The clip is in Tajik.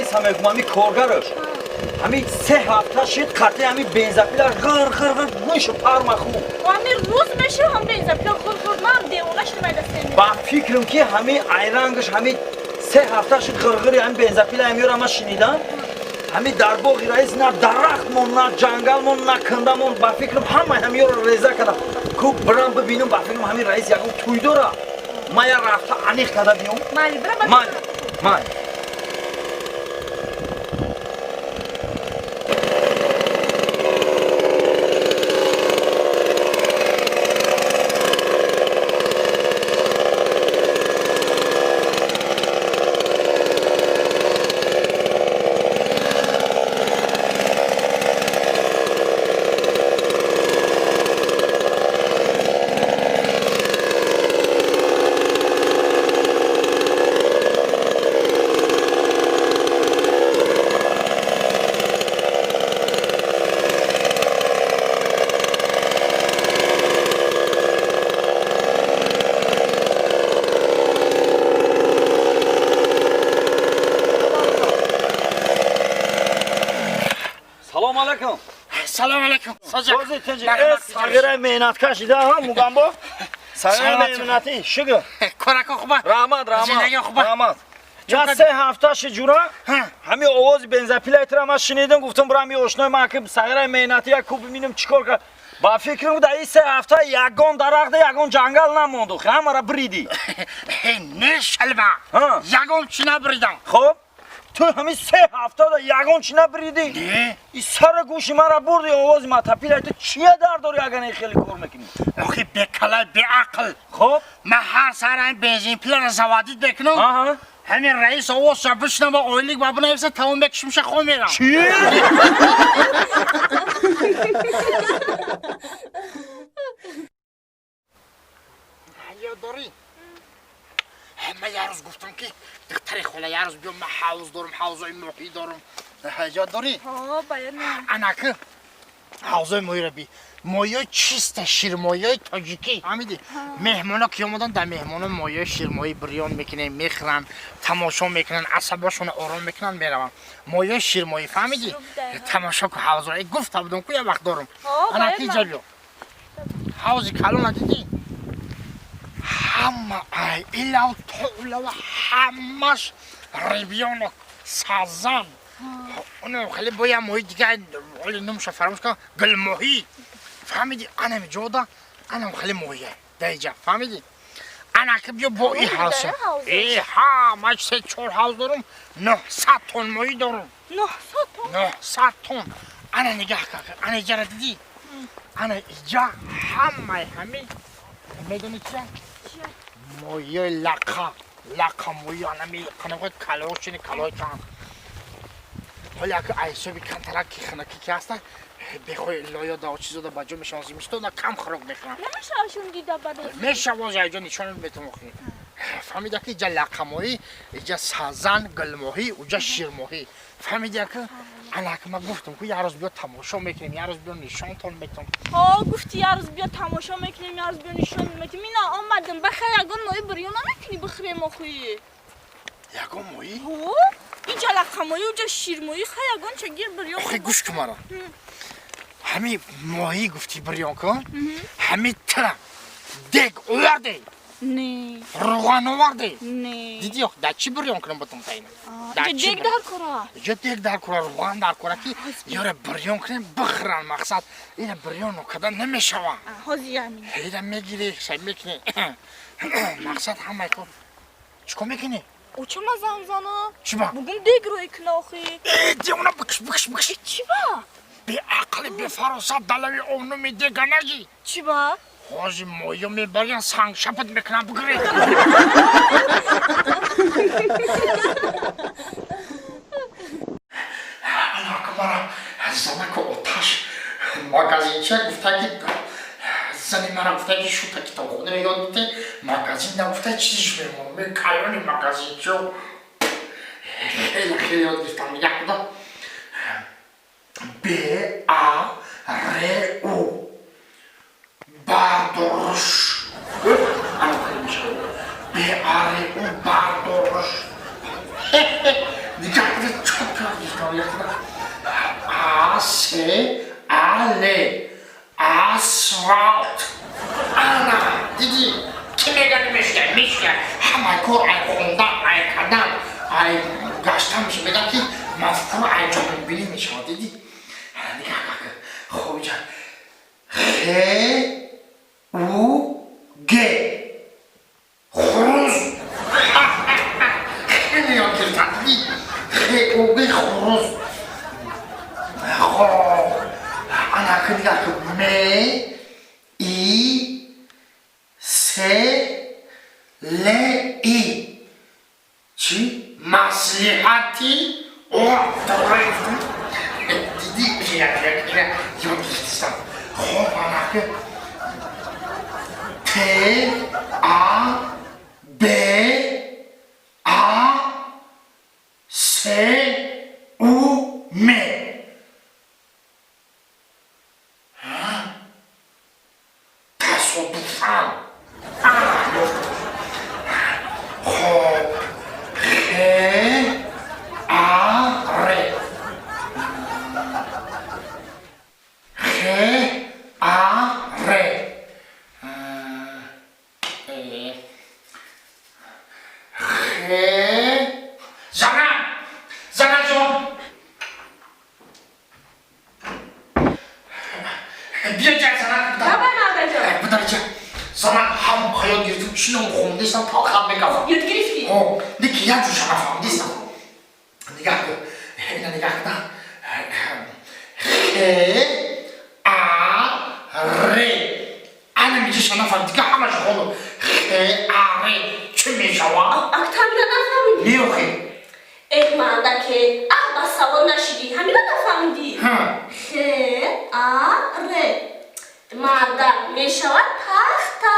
Раиса мегум, ҳами коргараш. Ҳами 3 ҳафта шид, қатъи ҳами бензопила ғир ғир ғир гӯшу парма хун. Ҳами рӯз меша ҳам бензопила ғир ғир, ман девона шудам ай дастем. Ба фикрам, ки ҳами айрангаш ҳами 3 ҳафта шид ғирғири ҳами бензопила ҳамиёра ман шинидам. Ҳами дар боғи раис на дарахт мон, на ҷангал мон, на канда мон. Ба фикрам, ҳама ҳамиёро реза кардам. Ку бирам бибинам, ба фикрам, ҳами раис ягон тӯй дора. Ман як рафта аниқ карда биём. Майли, бира. Майли, майли. Салом алайкум. Салом алайкум. Сози, тинҷи? Сағираи меҳнаткаш ида, Мугамбо, сағираи меҳнатӣ, шукр. Корако хуба? Раҳмат, раҳмат, раҳмат. Я 3 ҳафта ши, ҷура, ҳами овози бензопилаи тира ман шинидам, гуфтам, бирам и ошнои ман ки сағираи меҳнатӣ як ку бибинам, чӣ кор кард. Ба фикрам, дар ин 3 ҳафта ягон дарахта, ягон ҷангал намонду, ҳамара биридӣ. Не, шалба, ягон чӣ набиридам. Хоб, ту ҳамин 3 ҳафтада ягон чӣ набиридӣ? И сара гӯши мара бурди овози мотопилаи ту. Чия дар дори, агар ин хеле кор мекунӣ? Охи, бекалай, беақл. Хоб. Ман ҳар сар ҳамин бензинпилара заводить мекунам. Ҳамин раис овозша бишнава, ойлик ба бинависа, тамом мекушимша, хо мерам. Чӣ? Ҳаё дорӣ, ман як рӯз гуфтам, ки духтари хола, як рӯз биё, ман ҳавз дорам, ҳавзои моҳӣ дорам. Ёд дорӣ? Анаки ҳавзои моҳиро би, моҳиёи чиста, ширмоҳиёи тоҷикӣ, фаҳмидӣ? Меҳмоно ки омадан, дар меҳмоно моҳиёи ширмоҳӣ бирён мекунем, мехӯранд, тамошо мекунанд, асабошонро ором мекунанд, мераванд. Моҳиёи ширмоҳӣ, фаҳмидӣ? Тамошо ку ҳавзро. Гуфта будам ку, як вақт дорам. Анаки иҷа биё, ҳавзи калона дидӣ? Ҳама ай илав то улава ҳамаш рыбёнок, сазан, хеле бо як моҳи дига, оли номша фаромӯш кардам, гулмоҳӣ, фаҳмидӣ? Анами ҷода анам хеле моҳия даиҷа, фаҳмидӣ? Анаки биё бо и ҳавза. Э, ҳа, ман се чор ҳавз дорум, 900 тонн моҳӣ дорум. 900 тонн. Ана нигаҳ кар, ана иҷара дидӣ? Ана иҷа ҳамаи ҳами медони чия? Моҳиёи лақа, лақа моҳи, анами қанақои калошини калои кан. Ҳоли ака айсоби кантарак ки хинаки ки ҳаста, бехои лоё да чизода ба ҷо мешаванд, зимистона кам хӯрок мехӯрам. Мешавоз, айҷо нишон метавон. Охи, фаҳмида, ки иҷа лақамоҳӣ, иҷа сазан, гулмоҳӣ, уҷа ширмоҳӣ, фаҳмиди? Ака, анака ман гуфтам ку, як рӯз биё, тамошо мекунем, як рӯз биё, нишонтон метавон. Ҳо, гуфти, як рӯз биё, тамошо мекунем, як рӯз биё, нишон метем. Ина омадам. Бахай, ягон моҳӣ бирён намекунӣ, бихӯрем охӯи? Ягон моҳӣ? Ҳо, иҷа лақамоҳӣ, уҷа ширмоҳӣ, хай, ягон чагир бирён. Охи, гӯш кун мара, ҳами моҳӣ гуфтӣ, бирён кун, ҳами тира дег оварде? Не. Руған оварде? Не. Дидӣ, дар чӣ бирён кунам батон таина? Дег дар кора. Иҷа дег дар кора, руған дар кора, ки ёра бирён кунем, бихӯран. Мақсад, ира бирён карда намешава. Ира мегирӣ, шай мекунӣ, мақсад, ҳамаи кор. Чӣ кор мекунӣ? Оча, ма занг зана. Чӣ ба? Бугум дег рӯй куна охи. Девона, бикш, бикш, бикш. Чӣ ба? Беақли, бефаросат, далави овнуми деганаги. Чӣ ба? Ҳози моё мебарян, санг шапат мекунам, бигирӣ. Мара занаку оташ магазинча гуфта, ки зани мара гуфта, ки шута китобхона ёд бите, магазин нагуфта, чизиш мемонам, калони магазинчо хеле хеле ёд гирифтам. Нигоҳ куда: Б А Р У, бардоруш. Ана хеле мешавад Б А Р У, бардоруш. Нигоҳ куда, чотко. С А Л, асфалт. Ана дидӣ, ки мегани мешка мешка, ҳамаи кор ай хондан, ай кардан, ай гаштан меша. Меган, ки мафкура ай ҷаҳонбинӣ мешавад. Дидӣ, нигаҳ ка. Хоб, иҷа Х У Г, хуруз. Хеле ёд гирифтам, дидӣ? Х У Г, хуруз. Хоб, ана ка, нигаҳ ка. М И С Л И, чӣ? Маслиҳати. О, дидӣ, ёд гирифтистам. Хоб, ана ка, Т А Б А С У М. Тасодуфан. Хоб, Х А Р, Х А Р, Х. Зана, зана ҷон, биё ҷа, зана. Давай, мардаҷон. Бударҷа, зана, ҳам хаёл гирифтум, чином хондистам, талхам мекафам. Ёд гирифтӣ? Лекин як ҷуша нафаҳмидистам. Нигаҳ кун, ина нигаҳ кунам. Х А Р, ана миҷаша нафаҳмид, дига ҳамаша хондум. Х А Р чӣ мешавад? Актамира нафаҳмидӣ? Неохе. Э, мардаке, ах, ба савол нашидӣ, ҳамира нафаҳмидӣ? Х А Р, марда, мешавад пахта.